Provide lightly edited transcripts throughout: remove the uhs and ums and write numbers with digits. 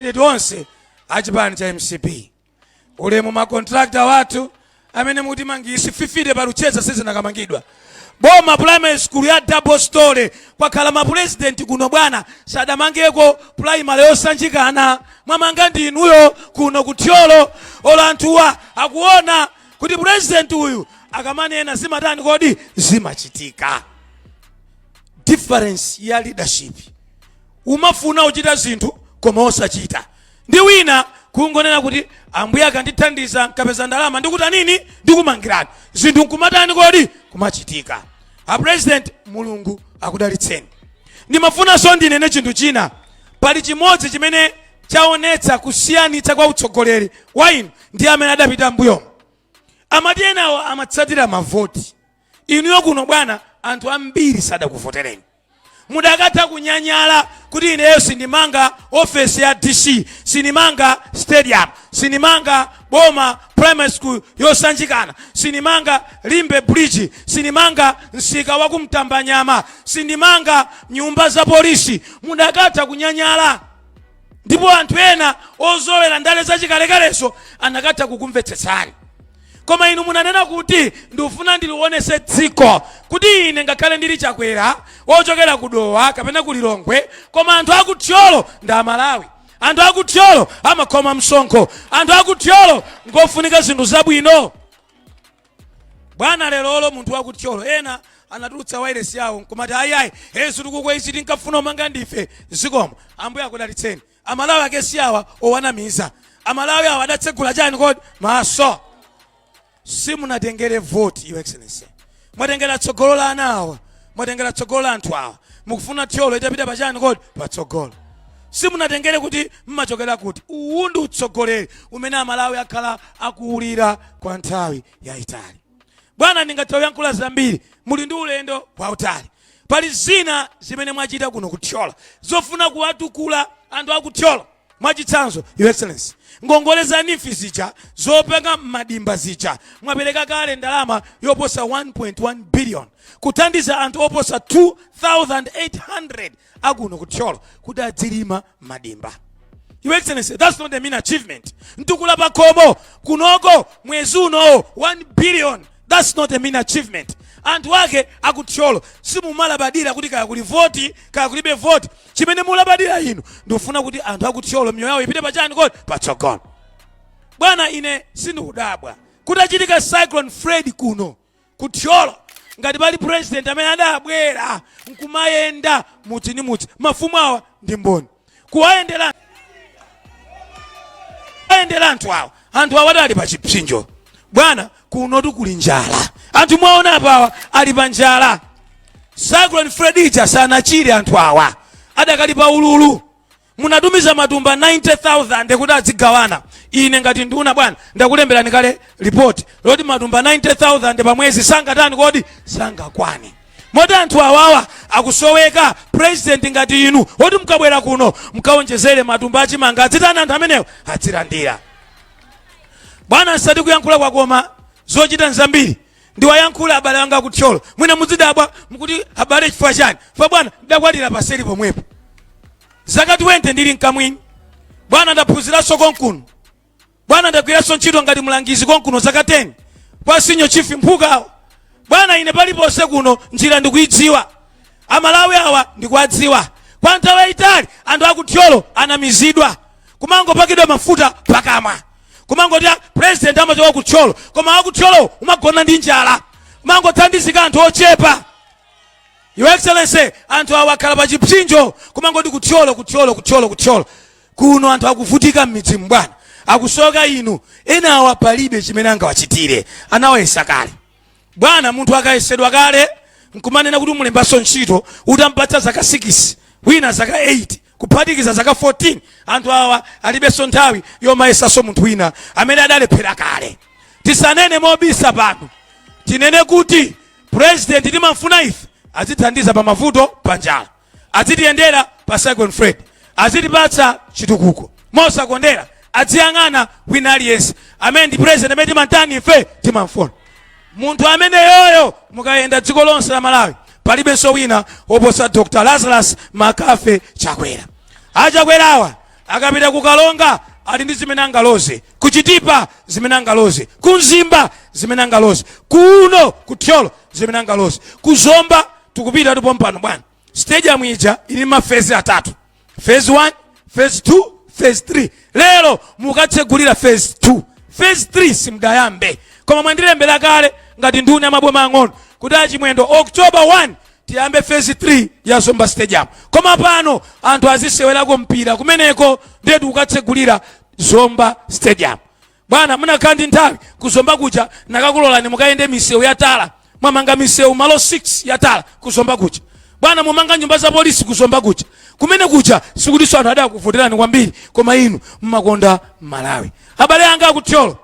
Onse achipani cha MCP, ulemu. Makontrakta wathu amene mutimangisi fifite palucheza sizinakamangidwa. Boma Primary School ya double story, kwakhala mapurezidenti kuno, bwana, sadamangeko primary yosanjikana. Mwamanga ndi inuyo kuno kuThyolo. Olo anthuwa akuona kuti purezidenti uyu akamanena zimatani kodi? Zimachitika. Difference ya leadership, umafuna uchita zinthu koma osachita, ndi wina kungonena kuti, "Ambuye akandithandiza, nkapeza ndalama, ndikuta nini? Ndikumangirani." Zinthu nkumatani kodi? Kumachitika. A President, Mulungu akudalitseni. Ndimafunanso ndinene chinthu china. Pali chimodzi chimene chaonetsa kusiyanitsa kwa utsogoleri wa inu ndi amene adapita mbuyomo. Amati enawo amatsatira mavoti. Inuyo kuno, bwana, anthu ambiri sadakuvotereni. Mudakatha kunyanyala kuti, "Ineyo sindimanga ofesi ya DC, sindimanga stadium, sindimanga Boma Primary School yosanjikana, sindimanga Limbe Bridge, sindimanga msika wakumtambanyama, sindimanga nyumba za polisi." Mudakatha kunyanyala, ndipo anthu ena ozolera ndale zachikalekaleso anakatha kukumvetsetsani. Koma inu munanena kuti, "Ndikufuna ndilionese dziko kuti ine ngakhale ndili Chakwera ochokera kuDowa kapena ku Lilongwe, koma anthu akuThyolo ndi Amalawi. Anthu akuThyolo amakhoma msonkho. Anthu akuThyolo ngofunika zinthu zabwino." Bwana, lerolo munthu wakuThyolo, ena anatulutsa wairesi yawo nkumati, "Ayiayi, esu tikuko izi tinkafuna umanga ndife." Zikomo, Ambuye akudalitseni. Amalawi ake si awa owanamiza. Amalawi awa adatsegula chani kodi? Maso. Simunatengere vote, Your Excellency, mwatengera tsogolo la ana awa, mwatengera tsogolo la anthu awa. Mukufuna Thyolo itapita pachani kodi? Patsogolo. Simunatengere kuti mmachokera kuti. Uwu ndi utsogoleri umene Amalawi akhala akuwulira kwa nthawi yayitali. Bwana, ndingathe kuyankhula zambiri, muli ndi ulendo wautali. Pali zina zimene mwachita kuno kuThyola zofuna kuwatukula anthu akuThyola. Mwachitsanzo, Your Excellency, ngongole za NEEF zija zopanga madimba zija, mwapereka kale ndalama yoposa 1.1 billion kuthandiza anthu oposa 2800 akuno kuThyolo kuti adzilima madimba. Your Excellency, that's not a mean achievement. Mtukula Pakhomo kunoko mwezi unowo 1 billion, that's not a mean achievement. Anthu ake akuThyolo simumalabadira kuti kaya kuli voti, kaya kulibe voti. Chimene mulabadira inu ndikufuna kuti anthu akuThyolo miyoyo yawo ipite pachani kodi? Patsogolo. Bwana, ine sindikudabwa kuti achitika Cyclone Freddy kuno kuThyolo, ngati pali president amene adabwera nkumayenda mudzi ndi mudzi, mafumu awa ndi mboni, kuwayendera ayendera anthu awa. Anthu awa adali pa chipsinjo. Bwana, kunotu kuli njala. Anthu mwaona apawa ali pa njala. Cyclone Freddy ija sanachire, anthu awa adakali pa ululu. Munatumiza matumba 90,000 kuti azigawana. Ine ngati nduna, bwana, ndakulemberani kale ripoti loti matumba 90,000 pa mwezi sangatani kodi? Sangakwane. Moti anthu awawa akusoweka president ngati inu oti mukabwera kuno mkaonjezere matumba achimanga, adzitani anthu amenewo? Adzilandira. Bwana, nsati kuyankhula kwakoma, zochita nzambiri. Ndiwayankhula abale anga akuthyolo. Mwina muzidabwa mukuti, "Abale chifukwa chani?" Fa bwana, ndakwatira paseli pomwepo, zaka 20 ndili mkamwini. Bwana, ndaphunziranso konkuno. Bwana, ndagwiranso ntchito ngati mlangizi konkuno zaka 10 kwa Senior Chief Mphukawo. Bwana, ine paliponse kuno njira ndikuidziwa. Amalawi awa ndikuwadziwa. Kwa nthawi yayitali anthu akuthyolo anamizidwa, kumangopakidwa mafuta pakamwa, kumangoti, "Ah, president amachoka kuthyolo," koma akuthyolo umagona ndi njala, kumangothandizika anthu ochepa. Your Excellency, anthu awa akhala pa chipsinjo, kumangoti kuthyolo, kuthyolo, kuthyolo, kuthyolo. Kuno anthu akuvutika m'midzi, mbwana, akusoka inu. Ena awa palibe chimene angawachitire, anawayesa kale. Bwana, munthu akayesedwa kale nkumanena kuti umulembanso ntchito utampatsa zaka 6, wina zaka 8, kuphatikiza zaka 14, anthu awa alibenso nthawi yomayesanso munthu wina amene adalephera kale. Tisanene mobisa pano, tinene kuti president timamfuna ife azithandiza pa mavuto, pa njala, azitiyendera pa Cyclone Freddy, azitipatsa chitukuko mosakondera, adziyang'ana wina aliyense. Amene ndi president amene timantani ife? Timamfuna. Munthu amene yoyo, mukayenda dziko lonse la Malawi, palibenso wina woposa Dr Lazarus Makafe Chakwera. Achakwerawa Akapita ku Karonga ali ndi zimene angaloze, ku Chitipa zimene angaloze, ku Mzimba zimene angaloze, kuno ku Thyolo zimene angaloze, ku Zomba tikupita pompano bwana. Stadium ija ili ma phase atatu, phase 1, phase 2, phase 3. Lero mukatsegulira phase 2, phase 3 simudayambe, koma mwandilembera kale ngati nduna ya maboma ang'ono kuti achimwendo October 1 tiyambe phase 3 ya Zomba Stadium. Koma pano anthu azisewerako mpira kumeneko, ndiye tikukatsegulira Zomba Stadium. Bwana, munakhala ndi nthawi kuzomba kuja, nakakulolani mukayende misewu ya tala. Mwamanga misewu malo 6 ya tala kuzomba kuja. Bwana, mumanga nyumba za polisi kuzomba kuja. Kumene kuja sikutinso anthu adakuvoterani kwambiri, koma inu mmakonda Malawi. Abale anga akuthyolo,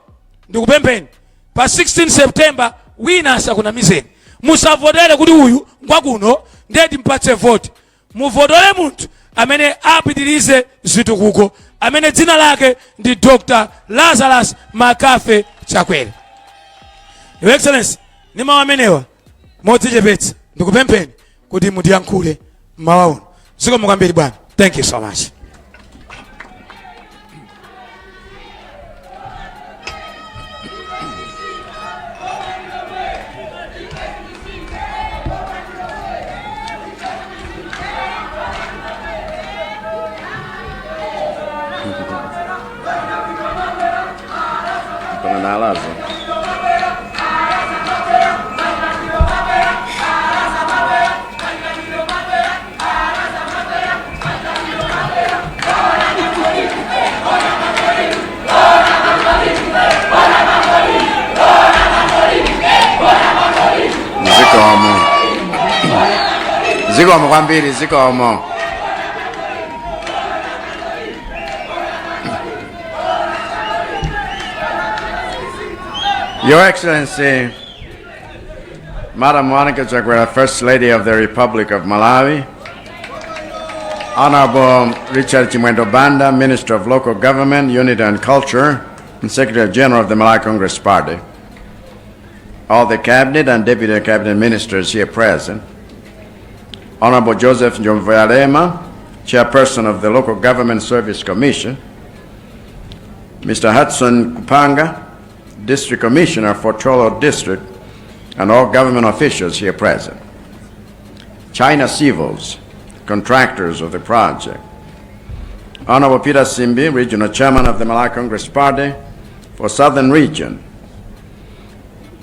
ndikupempheni pa 16 September wina asakunamizeni. Musavotere kuti uyu ngwakuno ndiye timpatse voti. Muvotole munthu amene apitirize zitukuko, amene dzina lake ndi Dr Lazarus Makafe Chakwera. Your Excellency, ndi mawu amenewa modzichepetsa ndikupempheni kuti mutiyankhule mmawa uno. Zikomo kwambiri bwana, thank you so much. Mpaka nalazo. Zikomo. Zikomo kwambiri, zikomo. Your Excellency, Madam Monica Chakwera, First Lady of the Republic of Malawi, Honorable Richard Chimwendo Banda, Minister of Local Government, Unity and Culture, and Secretary General of the Malawi Congress Party, all the Cabinet and Deputy Cabinet Ministers here present, Honorable Joseph Njobvuyalema, Chairperson of the Local Government Service Commission, Mr. Hudson Kupanga, District Commissioner for Thyolo District, and all government officials here present, China Civils, contractors of the project, Honorable Peter Simbi, Regional Chairman of the Malawi Congress Party for Southern Region,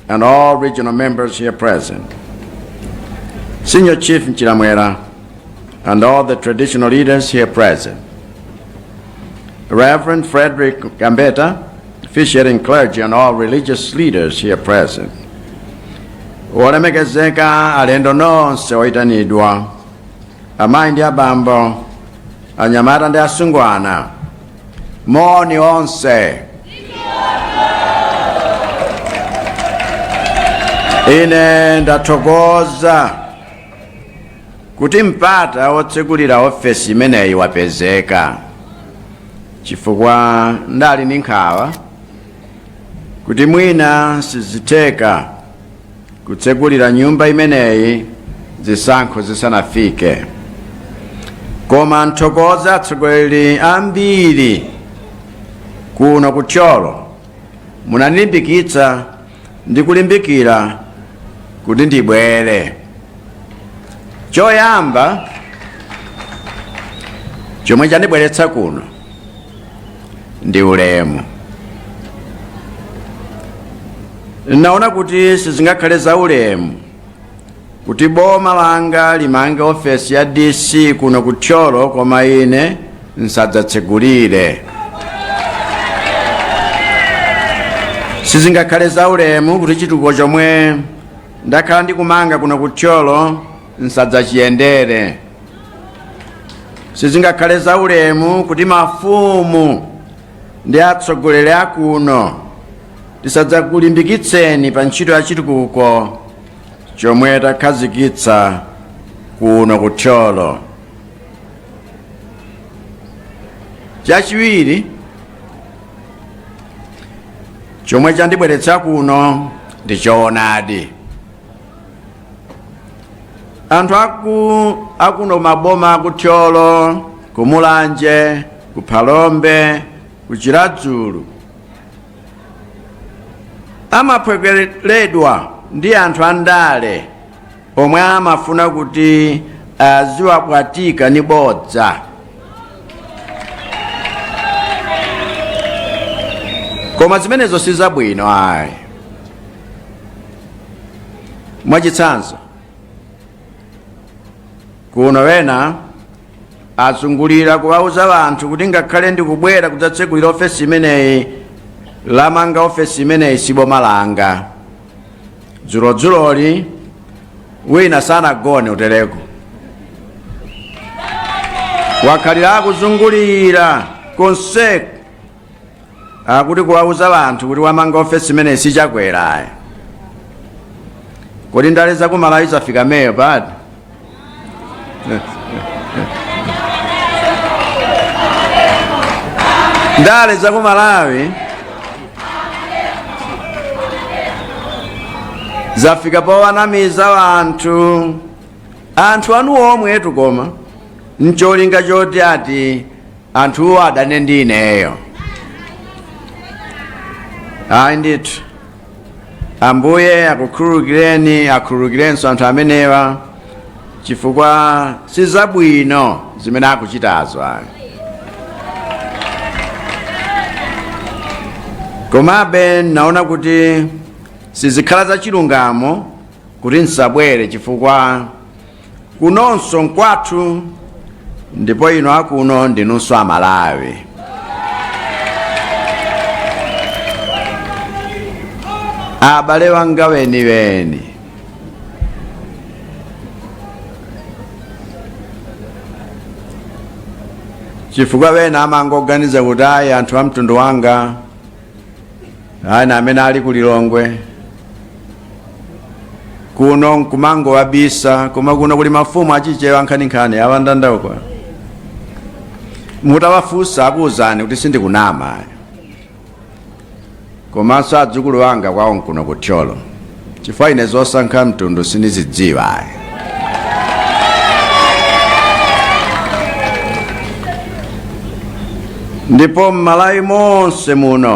and all regional members here present, Senior Chief Nchilamwera, and all the traditional leaders here present, Reverend Frederick Gambetta, officiating clergy and all religious leaders here present, olemekezeka alendo nonse oyitanidwa, amayi ndi abambo, anyamata ndi asungwana, moni onse. Ine ndathokoza kuti mpata wotsekulira ofesi imeneyi wapezeka, chifukwa ndali ndi nkhawa kuti mwina sizitheka kutsekulira nyumba imeneyi zisankho zisanafike. Koma nthokoza atsogoleri ambiri kuno ku Thyolo, munandilimbikitsa ndi kulimbikira kuti ndibwere. Choyamba chomwe chandibweretsa kuno ndi ulemu. Naona kuti sizingakhale za ulemu kuti boma langa limange ofesi ya DC kuno ku Thyolo koma ine nsadzatsegulire. Sizingakhale za ulemu kuti chitukuko chomwe ndakhala ndikumanga kuno ku Thyolo nsadzachiyendere. Sizingakhale za ulemu kuti mafumu ndi atsogoleri akuno tisadzakulimbikitseni pa ntchito ya chitukuko chomwe takhazikitsa kuno ku Thyolo. Chachiwiri chomwe chandibweretsa kuno ndi choonadi. Anthu akuno maboma aku Thyolo, ku Mulanje, Ku Phalombe, ku Chiradzulu amaphwekeredwa ndi anthu andale omwe amafuna kuti aziwabwatika ni bodza. Koma zimenezo si zabwino ayi. Mwachitsanzo, kuno wena azungulira kuwauza anthu kuti ngakhale ndikubwera kudzatsegulira ofesi imeneyi, lamanga ofesi imeneyi si boma langa. Dzulodzuloli wina sanagone utereko, wakhalira akuzungulira konseko akuti kuwauza anthu kuti wamanga ofesi imeneyi si Chakwera. Kodi ndale za ku Malawi zafika meyo pati? Ndale za ku Malawi zafika powanamiza anthu, anthu anu omwetu, koma ncholinga choti ati anthuwo adane ndi ineyo. Ayi ndithu, Ambuye akukhululukireni, akhululukirenso anthu amenewa, chifukwa si zabwino zimene akuchitazo ayi. Komabe naona kuti sizikhala za chilungamo kuti nsabwere, chifukwa kunonso nkwathu, ndipo inu akuno ndinunso Amalawi. Abale wanga weniweni, chifukwa wena amangoganiza kuti ayi, anthu a mtundu wanga ayi na amene ali ku Lilongwe kuno nkumangowabisa, koma kuno kuli mafumu achichewa nkhaninkhani awandanda uko. Mutawafunsa akuwuzani kuti sindikunama. Komanso adzukulu anga kwawo nkuno ku Thyolo, chifukwa ine zosankha mtundu sindizidziwa ayi. Ndipo m'Malawi monse muno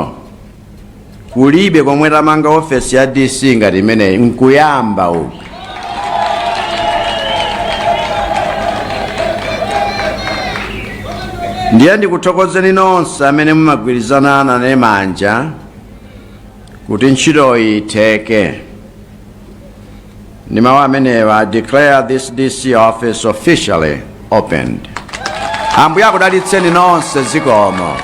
kulibe komwe tamanga ofesi ya DC ngati imeneyi, nkuyamba uku. Ndiye ndikuthokozeni nonse amene mumagwirizana nane manja kuti ntchitoyi itheke. Ndi mawu amenewa, I declare this DC office officially opened. Ambuye akudalitseni nonse, zikomo.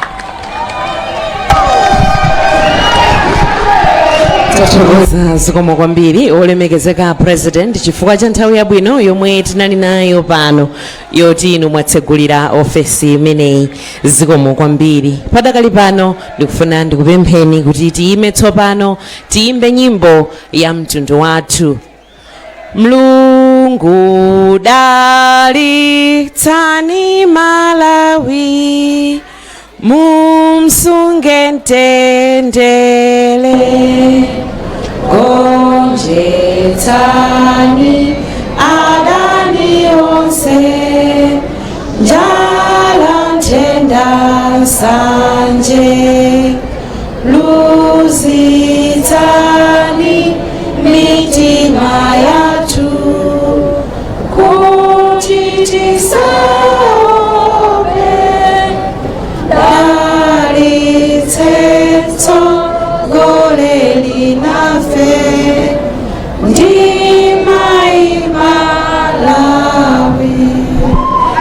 Tathokoza, zikomo kwambiri olemekezeka President chifukwa cha nthawi yabwino yomwe tinali nayo pano yoti inu mwatsegulira ofesi imeneyi. Zikomo kwambiri. Padakali pano ndikufuna ndikupempheni kuti tiyime tsopano, tiyimbe nyimbo ya mtundu wathu. Mulungu dalitsani Malawi, mumsunge mtendere, gonjetsani adani onse, njala, nthenda, nsanje, luzitsani mitima yathu kuti tisaope, dalitseni.